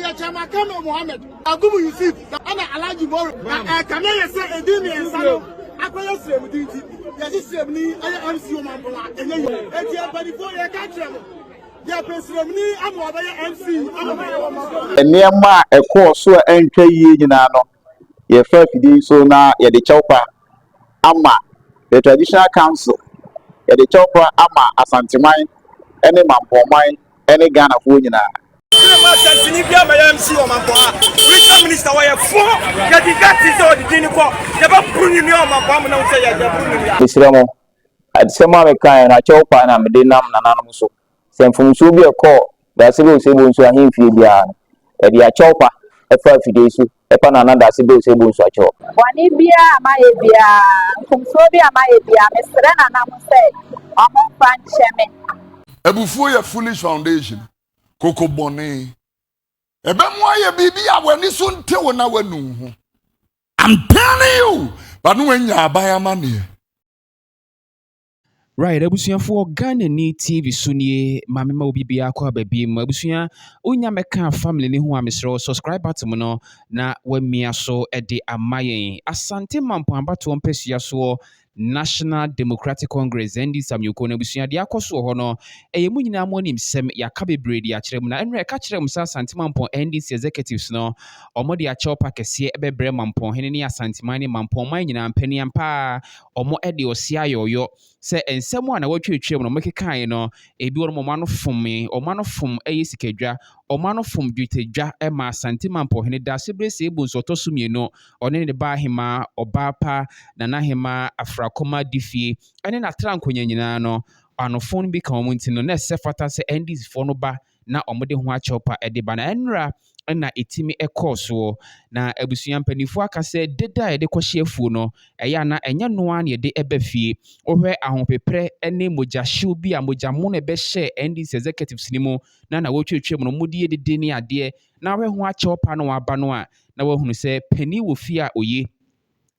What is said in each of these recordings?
Ɛyɛ Chairman Kamil Mohammed, Agubu Yusuf, ɛna Alhaji Boro. Na ɛkame yɛ sɛ edin mmiɛnsa no akɔyɛ sremdi nti, yɛsi sremni ɛyɛ MC Ɔmampɔn a ɛnyɛ yie. Eti mpanimfoɔ, yɛka kyerɛ mo, yɛpɛ sremni ama ɔbɛyɛ MC ama Ɔmampɔn. Nneɛma a ɛkɔɔ so a ɛntwa yie nyinaa no, yɛfa afidie yi so na yɛde kyɛw pa ama the traditional council, yɛde kyɛw pa ama Asanteman ne Mampɔnman ne Ghanafoɔ nyinaa. Asantini bi ama yɛ MC Ɔmampɔn a regional minister wɔyɛ fo yɛde ka te sɛ ɔde din kɔ yɛbɛboro ne nua Ɔmampɔn ama na wo sɛ yɛbɛboro ne nua. Mesrɛ mo, asɛm a mekaeɛ no, akyɛw pa na mede nam nananom so sɛ mfomsoɔ bi a ɛkɔɔ Daasebe Osebo nso ahemfie biara no, yɛde akyɛw pa ɛfa afidie so ɛpa Nana Daasebe Osebo nso akyɛw. Bɔne biara a mayɛ biara, mfomsoɔ bi a mayɛ biara, mesrɛ nananom sɛ ɔmo mfa nkyɛ me. Abufuo yɛ foolish foundation, koko bɔne ɛbɛmu ayɛ biribi a w'ani so nte wo na w'anu ho. I'm telling you, but no wanya aban amanneɛ. Right, abusuafoɔ, Ghana ni TV so nie. Maame ma obi biara kɔ aba bi mu. Abusua, wonya mɛka family ne ho a, mesrɛ wo, subscribe button no na wamia so de ama yɛn. Asante Mampɔn abatoɔ mpasua soɔ, National Democratic Congress, NDC amanyɔkuo no, abusua, deɛ akɔ so wɔ hɔ no, ɛyɛ mu nyinaa mo anim sɛm. Yɛaka bebree de akyerɛ mu na ɛnora ɛka kyerɛ mu sɛ Asante Mampɔn NDC executives no, ɔmo de akyɛw pa kɛseɛ ɛbɛbrɛ Mampɔn hene ne Asanteman ne Mampɔn nyinaa mpaniam paa. Ɔmo de ɔse ayɔyɔ sɛ nsɛm a na wɔatwatwa mu no, ɔmo no ebi wɔ no, ɔmo ano fom, ɔmo ano fom ɛyɛ sikadwa, ɔmo ano fom dwetɛdwa ɛma Asante Mampɔhene Daasebrɛ Seibu nso ɔtɔ so mmienu, ɔne ne ba ahema ɔbaa pa Nana Hema Afrakɔma di fie ɛne n'atra nkonnwa nyinaa no anofo no bi ka wɔn. Nti no na ɛsɛ fata sɛ NDC foɔ no ba na wɔde ho akyɛw pa de ba. Na ɛnora ɛna ɛtumi ɛkɔɔ soɔ na abusua mpanimfoɔ aka sɛ deda a yɛde kɔhyɛ afuo no, ɛyɛ ana ɛnyɛ noa na yɛde ɛba fie. Wohwɛ ahopeprɛ ne mogyahyew bi a mogyamo na ɛbɛhyɛ NDC executives no mu na wɔtwatwa mu no, mode yɛ dede ne adeɛ na wohwɛ ho akyɛw pa no waba no a, na wahunu sɛ panin wɔ fie a oye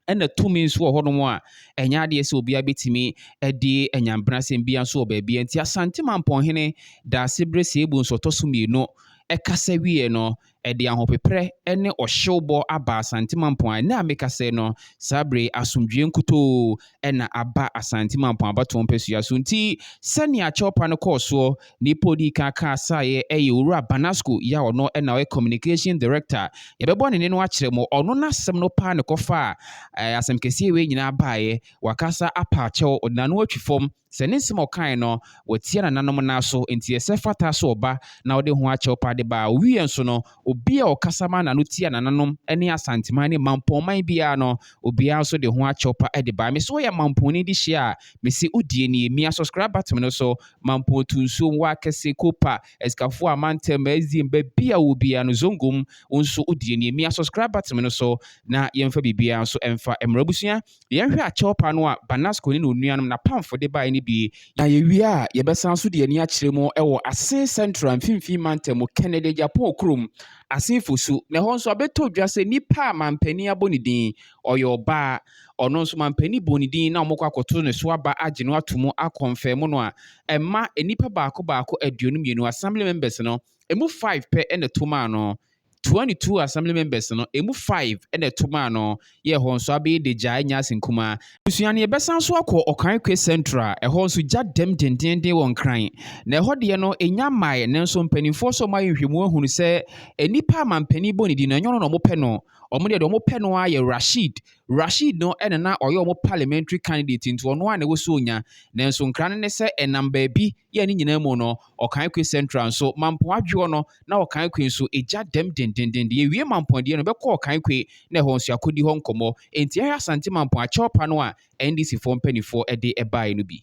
ɛna tumi nso wɔ hɔnom a ɛnyɛ adeɛ sɛ obiara bɛtumi de anyambrasɛm bia nso wɔ baabi. Nti Asante Mampɔnhene Daasebrɛ Seibu nso ɔtɔ so mmienu ɛkasa wie no, ɛde ahopeprɛ ne ɔhyewbɔ aba Asante Mampɔn a ɛnɛ a meka sɛ no, saa bere asomdwie nkutoo ɛna aba Asante Mampɔn abatoɔ mpasua so. Nti sɛnea akyɛwpa no kɔɔ soɔ, nipa odi kan ka asaeɛ ɛyɛ Owura Banasco yi a ɔno ɛna ɔyɛ communication director. Yɛbɛbɔ ne ne no akyerɛ mu. Ɔno n'asɛm no paa ne kɔfa a asɛm kɛseɛ wei nyinaa baeɛ. Wakasa apa akyɛw, ɔde n'ano atwi fam sɛ ne nsɛm a ɔkae no wɔtia nananom nan so, nti ɛsɛ fata so ɔba na ɔde ho akyɛw pa de ba. Owie nso no, obi a ɔkasa ma n'ano tia nananom ne Asanteman ne Mampɔnman biara no, obiara nso de ho akyɛw pa de ba. Mesi woyɛ Mampɔnni de hyia a, mesi wodie nie, mia subscribe button no so. Mampɔn tu nsuo wɔ akɛse kopa asikafoɔ amantam SDM baabi a wɔ biara no zongom, wo nso wodie nie, mia subscribe button no so na yɛmfa biribiara nso ɛmfa mmerɛ. Abusua, yɛnhwɛ akyɛw pa no a Banasco ne ne onuanom n'apamfo de baeɛ no bi na yɛwie a, yɛbɛsan so de ani akyerɛ mu ɛwɔ Assin Central mfimfini mantam, Kennedy Agyapong kurom, Asenfo so. Na ɛhɔ nso abɛtɔ dwa sɛ nipa a mampanin abɔ ne din, ɔyɛ ɔbaa, ɔno nso mampanin bɔ ne din na wɔkɔ akɔto ne so aba agye no ato mu akɔnfɛn mu no a, ɛma nnipa baako baako 22 assembly members no, emu 5 pɛ ɛna ɛto maa no. 22 assembly members no, emu 5 ɛna ɛto maa no. Yɛ hɔ nso abɛyɛ de gyaa nya ase nkumaa. Abusua no, yɛbɛsan so akɔ Ɔkankwe Central. Ɛhɔ nso gya dɛm dendenden wɔ Nkran na ɛhɔ deɛ no ɛnya mmaeɛ, nanso mpanimfoɔ nso ɔmo ayɛ nhwɛmu ahunu sɛ nnipa a mampanin bɔ ne din no, ɛnyɛ ɔno na ɔmo pɛ no. Ɔmo deɛ ɔmo pɛ no ara yɛ Rashid. Rashid no ɛna na ɔyɛ ɔmo parliamentary candidate, nti ɔno a na ɛwɔ so onya. Nanso nkran no ne sɛ ɛnam baabi yɛ ne nyinaa mu no, Ɔkankwe Central nso Mampɔn adwoɔ no na Ɔkankwe nso egya dɛm dendenden. Deɛ ewie Mampɔn deɛ no bɛkɔ Ɔkankwe na ɛhɔ nso akɔdi hɔ nkɔmmɔ. Nti ɛyɛ Asante Mampɔn akyɛwpa no a NDC foɔ mpanimfoɔ ɛde ɛbaeɛ no bi.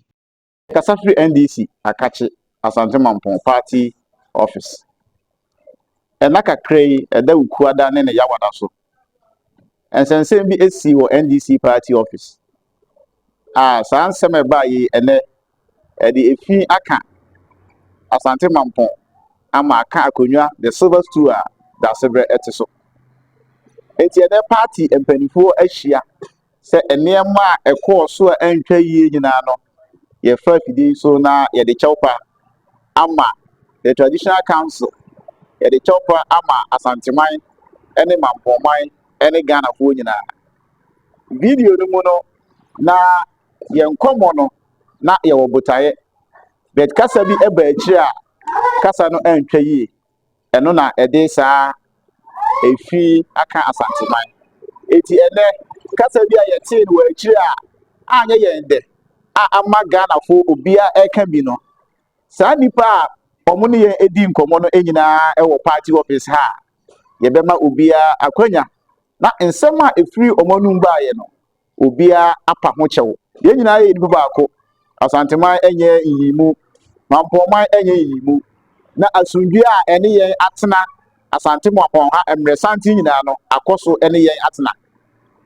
Kasa firi NDC Akakye Asante Mampɔn party office. Ɛna kakra yi, ɛda Wukuada ne ne Yawada so, nsɛnsɛm bi esi wɔ NDC party office a saa nsɛm a ɛbaa yi, ɛnɛ ɛde efi aka Asante Mampɔn ama aka akonnwa, the silver stool a Dasebrɛ ɛte so. Eti ɛnɛ party mpanimfoɔ ahyia sɛ nneɛma a ɛkɔɔ so a ɛntwa yie nyinaa no, yɛfa afidie yi so na yɛde kyɛw pa ama the traditional council, Yɛde kyɛwpa ama Asanteman ne Mampɔnman ne Ghanafoɔ nyinaa. Video no mu no, na yɛn nkɔmmɔ no, na yɛwɔ botaeɛ. But kasa bi ba akyire a, kasa no antwa yie. Ɛno na ɛde saa efi aka Asanteman. Eti ɛnɛ, kasa bi a yɛtee no wɔ akyire a anyɛ yɛn dɛ a ama Ghanafoɔ obiara ɛka bi no, saa nnipa a wɔn ne yɛn di nkɔmmɔ no nyinaa wɔ party office ha a, yɛbɛma obiara akwanya na nsɛm a ɛfiri wɔn anum baeɛ no, obiara apa ho kyɛw. Yɛn nyinaa yɛ nnipa baako. Asanteman nyɛ nyiyimu, Mampɔnman nyɛ nyiyimu. Na asomdwoeɛ a ɛne yɛn atena Asante Mampɔn ha mmerɛ santen nyinaa no akɔ so ne yɛn atena.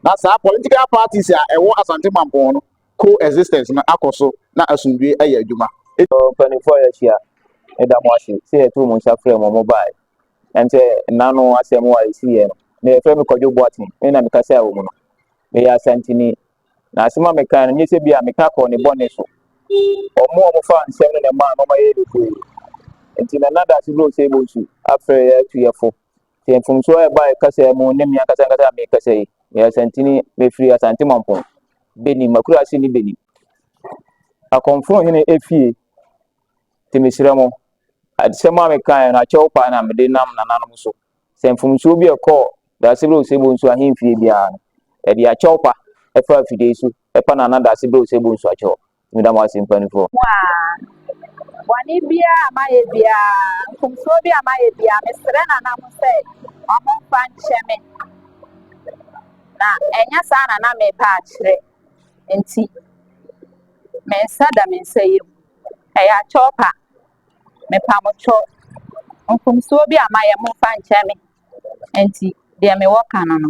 Na saa political parties a ɛwɔ Asante Mampɔn no co-existence no akɔ so na asomdwoeɛ ayɛ adwuma. Mpanimfoɔ a yɛahyia, meda mo ase sɛ yɛtoo mo nsa frɛɛ mo a mobaeɛ. Ɛm sɛ nna no asɛm a ɛsiiɛ no, me yɛfrɛ me Kwadwo Boateng, me na mekasae wɔ mu no. Meyɛ Asanteni, na asɛm a mekae no, nyɛ sɛ bi a meka kɔɔ ne bɔne so. Wɔn a wɔfaa nsɛm no na ɛmaa nneɛma yɛɛ bebree. Enti Nana Daase Brosei Bonsu afrɛ yɛn atu yɛn fo. Sɛ mfomsoɔ a ɛbaeɛ kasa mu ne me ankasa ankasa a mekasa yi, meyɛ Asanteni, mefiri Asante Mampong, Benin, m'akuraase ne Benin. Akɔmfo hene efie, nti mesrɛ mo, asɛm a mekaeɛ no, akyɛw paa na mede nam nananom so. Sɛ mfomsoɔ bi a ɛkɔɔ Daasebere Osei Bonsu ahemfie biara no, yɛde akyɛw pa ɛfa afidie yi so ɛpa Nana Daasebere Osei Bonsu akyɛw. Meda mo ase mpanimfoɔ. Mo a, bɔne biara a mayɛ biara, mfomsoɔ bi a mayɛ biara, mesrɛ Nana mo sɛ ɔmomfa nkyɛ me. Na ɛnyɛ saa na na merepɛ akyerɛ. Nti, me nsa da me nsa yam. Ɛyɛ akyɛw pa. Mepa mo kyɛw. Mfomsoɔ bi a mayɛ, momfa nkyɛ me. Nti, deɛ mewɔ ka no no.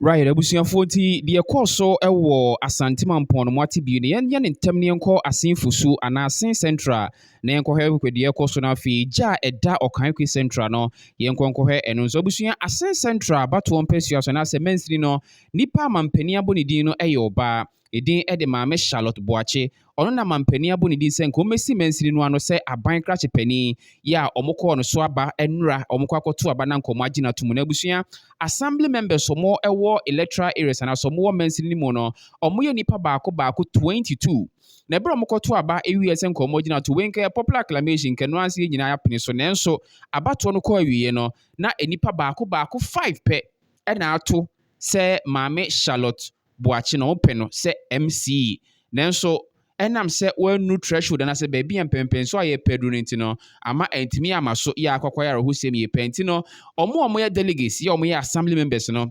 Right, abusuafoɔ nti deɛ ɛkɔɔ so wɔ Asante Mampɔn no mo ate bio no, yɛnyɛ ne ntɛm ne yɛnkɔ Asen Fosu anaa Asen Central na yɛnkɔhwɛ deɛ ɛkɔ so no. Afei gya a ɛda Ɔkankwe Central no, yɛnkɔ nkɔhwɛ ɛno nso. Abusua, Asen Central abatoɔ mpasua so anaasɛ mansini no, nipa a mampanin abɔ ne din no yɛ ɔbaa. Edin de Maame Charlotte Boakye. Ɔno na mampanin abɔ ne din sɛ nka ɔmmɛsi mansini no ano sɛ aban krakye panin yɛ a wɔkɔɔ no so aba nnura wɔkɔ akɔto aba na nka wɔn agye no ato mu. Na abusua, assembly members wɔn wɔ electoral areas anaasɛ wɔn wɔ mansini no mu no, wɔn yɛ nipa baako baako 22. Na ɛberɛ a wɔkɔto aba ewie sɛ nka wɔn agyina ato wei, nka yɛ popular acclamation, nka no ase yɛ nyinaa apene so, nanso abatoɔ no kɔ awieɛ no, na nipa baako baako 5 pɛ ɛna ato sɛ Maame Charlotte Boakye na wɔpɛ no sɛ MCE, nanso ɛnam sɛ wɔannu threshold anaasɛ baabi a mpɛmpɛnso a yɛpɛ duro no nti no, ama ɛntumi ama so yɛ akɔkɔ yɛ awerɛhosɛm yie pɛ. Nti no, ɔmo a wɔyɛ delegates yɛ ɔmo yɛ assembly members no,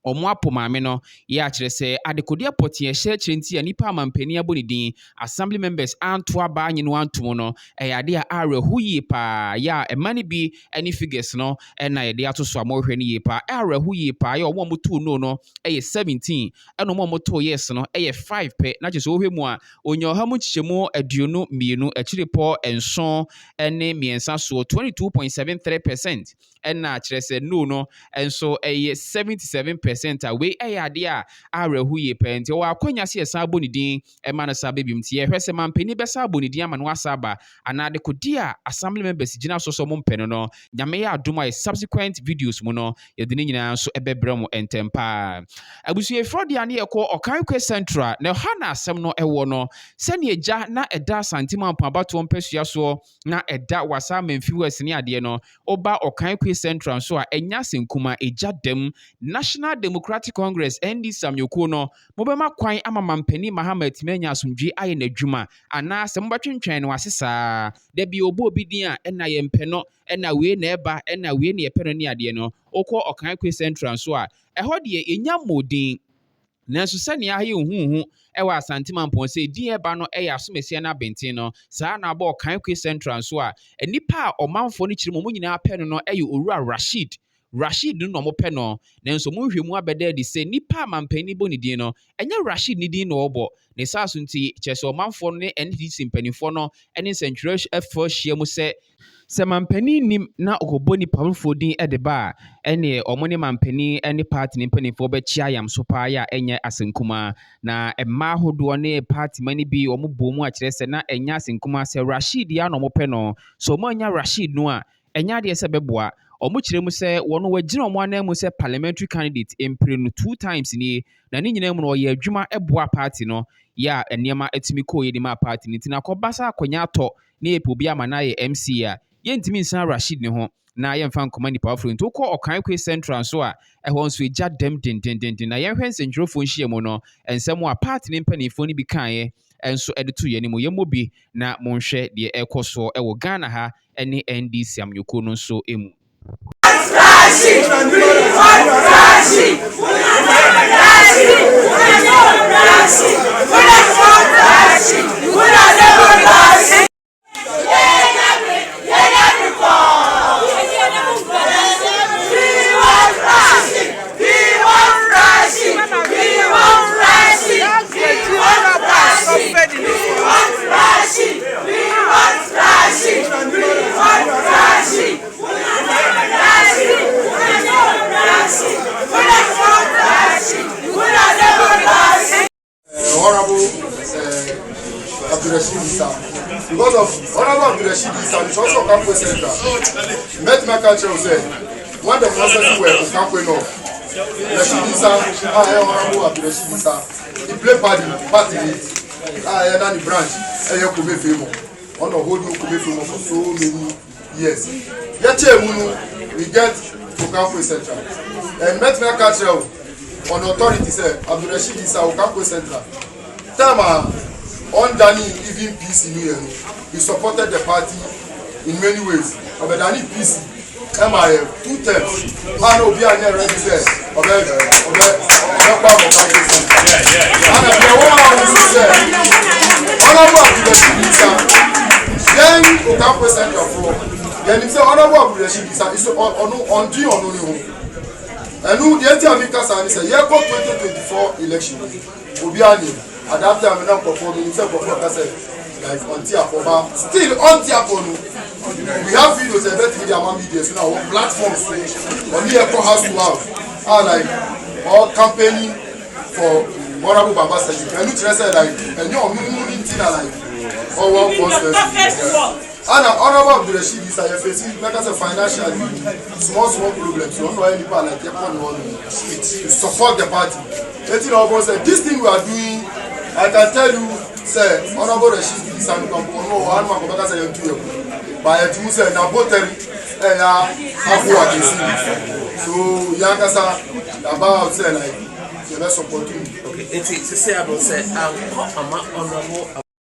ɔmo apo maame no yɛ akyerɛ sɛ adekodeɛ pɔtee ɛhyɛ akyerɛ nti a nipa amampanin abɔ ne din, assembly members anto aba anye no antom no, ɛyɛ adeɛ a awerɛho yie paa. Yɛ a ɛma no bi ne figures no ɛna yɛde ato so a wɔrehwɛ no yie paa. Awerɛho yie paa yɛ ɔmo a wɔtoo no no ɛyɛ 17, ɛna ɔmo a wɔtoo yes no ɛyɛ 5 pɛ. Na kyerɛ sɛ wɔhwɛ mu a, onya 122.73% soɔ, 22.73%, ɛna kyerɛ sɛ no no nso ɛyɛ 77% a wei ɛyɛ adeɛ a awerɛho yie pɛɛ. Nti ɔwɔ akɔnya sɛ yɛsan bɔ ne din ɛma no sa bɛbiom. Nti yɛhwɛ sɛ mampanin bɛsa abɔ ne din ama no asa aba anaa adekodi a assembly members gyina so sɛ ɔmo mpɛ no. Nyame yɛ adom a yɛ subsequent videos mu no, yɛde ne nyinaa nso ɛbɛbrɛ mo ntɛm paa. Abusuafoɔ, deɛ ne yɛkɔ Ɔkankwe Central na ɛha na asɛm no ɛwɔ no, sɛnea gya na ɛda Asante Mampɔn abatoɔ mpasua soɔ na ɛda Wasa Amenfi West ne adeɛ no, ɔba Ɔkankwe Central nso a, ɛnya asɛnkuma ɛgya dam. National Democratic Congress, NDC amanyɔkuo no, mobɛma kwan ama mampanin Mahama atumi anya asomdwe ayɛ n'adwuma anaasɛ mobɛtwentwɛn no ase saa dabi ɔbɔ obi din a ɛna yɛmpɛ no, ɛna wei na ɛba, ɛna wei na yɛpɛ no ne adeɛ no? Wokɔ Ɔkankwe Central nso a, ɛhɔ deɛ yɛnya mmɔden, nanso sɛnea ayɛ huhu ɛwɔ Asante Mampɔn sɛ din ɛba no ɛyɛ asomasia no abɛnten no saa na abɔ Ɔkankwe Central nso a, nnipa a ɔmanfoɔ no kyerɛ mu ɔmo nyinaa pɛ no no ɛyɛ Owura Rashid. Rashid no na ɔmo pɛ no, nanso ɔmo nhwɛ mu abɛda adi sɛ nipa a mampanin bɔ ne din no, ɛnyɛ Rashid ne din na ɔbɔ ne saa so. Nti kyerɛ sɛ ɔmanfoɔ no ne NDC mpanimfoɔ no ne nsɛntwerɛfoɔ ahyia mu sɛ Sɛ mampanin nnim na ɔkɔbɔ nnipa foforɔ din de ba a, ɛnneɛ wɔn ne mampanin ne party no mpanimfoɔ bɛkye ayam so paa yɛ a ɛnyɛ asɛm kumaa. Na mmaa ahodoɔ ne party ma no bi wɔbɔ mu akyerɛ sɛ na ɛnyɛ asɛm kumaa sɛ Rasheed yi ara na wɔpɛ no. Sɛ wɔannya Rasheed no a, ɛnyɛ adeɛ sɛ ɛbɛboa. Wɔkyerɛ mu sɛ wɔn wɔagyina wɔn ananmu sɛ parliamentary candidate mprenu, two times nie, na ne nyinaa mu no wɔyɛ adwuma boa party no yɛ a nneɛma atumi kɔɔ yie de maa party no. Nti na akɔba sɛ akonnwa atɔ na yɛpɛ obi ama no ayɛ MC a, yɛntumi nsan Rasheed ne ho na yɛmfa nkɔma nnipa foforɔ. Nti wokɔ Ɔkankwe Central nso a, ɛhɔ nso egya dam dendendenden. Na yɛnhwɛ nsɛntwerɛfoɔ nhyiamu no, nsɛm a party no mpanimfoɔ no bi kaeɛ nso de to yɛn anim. Yɛmmɔ bi na monhwɛ deɛ ɛrekɔ soɔ wɔ Ghana ha ne NDC amanyɔkuo no nso mu. Honorable Abdulrasheed Isa. Because of Honorable Abdulrasheed Isa, the also Okankwe Central. Met my culture say, when the process were Okankwe North, Rashid Isa, ah, Honorable Abdulrasheed Isa, he play party, party, ah, ɛyɛ na ne branch ɛyɛ Kome Femo. Ɔna hold Kome Femo for so many years. Yɛkyɛ mu no, we get Okankwe Central. And mɛtumi aka kyerɛ wo on authority sɛ Abdulrasheed Isa Okankwe Central time a ɔndane even PC no yɛ no, he supported the party in many ways. Ɔbɛdane PC ɛma yɛ two terms a na obi anyɛ ready sɛ ɔbɛ ɔbɛ ɔbɛkɔ ama Okankwe Central. Ana deɛ wɔn a wɔn nso sɛ Honourable Abdulrasheed Isa, yɛn Okankwe Central foɔ yɛnim sɛ Honourable Abdulrasheed Isa iso ɔno ɔndwen ɔno ne ho. Ɛno deɛ nti a meka saa ne sɛ yɛkɔ 2024 election yi, obiara nim at that time na nkurɔfoɔ, menim sɛ nkurɔfoɔ ka sɛ like ɔnte apɔ ba still ɔnte apɔ no. We have videos a ɛbɛtumi de ama media so na wɔ platform so ɔne yɛ kɔ house to house a like all campaigning for Honourable Baba Sadiq. Ɛno kyerɛ sɛ like ɛnyɛ ɔno mu ne nti na like ɔwɔ constituency. Ana Honourable Abdulrasheed Isa yɛ face mɛka sɛ financially small small problems. Ɔno ɔyɛ nipa like yɛ kɔ ne hɔ no to support the party. Eti na ɔbɔ sɛ this thing we are doing, I can tell you sɛ Honourable Rasheed Isa no kampo ɔno wɔ anum akɔbɛka sɛ yɛn tu yɛ ko ba yɛ tu sɛ na botɛri ɛyà ako akesi so yɛn ankasa yaba out sɛ like yɛ bɛ support you. Okay, nti sisi ado sɛ ankɔ ama Honourable